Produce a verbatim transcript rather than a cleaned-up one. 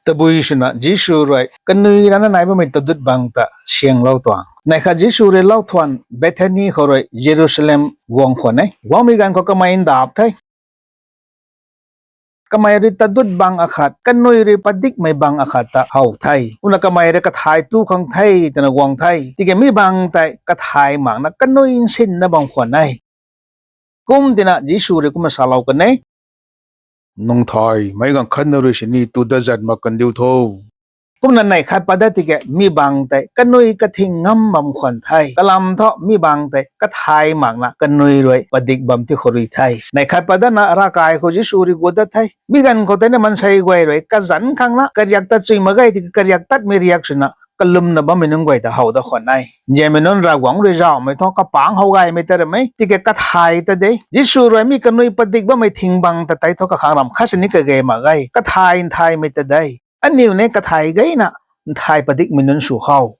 Tabui swna Jisu rui kanui rana nai bammei tadut bang ta sianglou tuang. Neih khat Jisu rui lau thuan Bethany khou rui Jerusalem guang khwan e. Guangmei ganv khou kamei ndap the. Kamei rui tadut bang akhat, kanui rui padikmei bang akhat ta how the. Kumna kamei rui kathay tu khang the twna guang the. Tiki mi bang tei kathay makna kanui nsinna bam khwan e. Kum tina Jisu rui kumna salou kan e, nang thay meic ganv khatna rui sini tu dat zat mak kan diu tho. Kumna neih khat pat dat tiki mi bang tei kanui kathing ngam bam khwan the. Kalam thu mi bang tei kathay makna kanui rui padik bam ti khou rui the. Neih khat pat datna ravkai khou Jisu rui gut dat the. Mi ganv khou teina maansei guay rui kazanc khangna kariak tat chui mak ge tiki kariak tatmei riak swna kalumna bammei nunc guay ta how dat khwan e. Nzianmei nunc Ravguangc rui zauhmei thu kapangc how gaymei ta ramei tiki kathay ta de. Jisu rui mi kanui padik bammei thing bang ta tei thu kakhang ram khat sini kage mak ge. Kathay nthaymei ta de. Aniu ni kathay gayna nthay padikmei nunc sw khou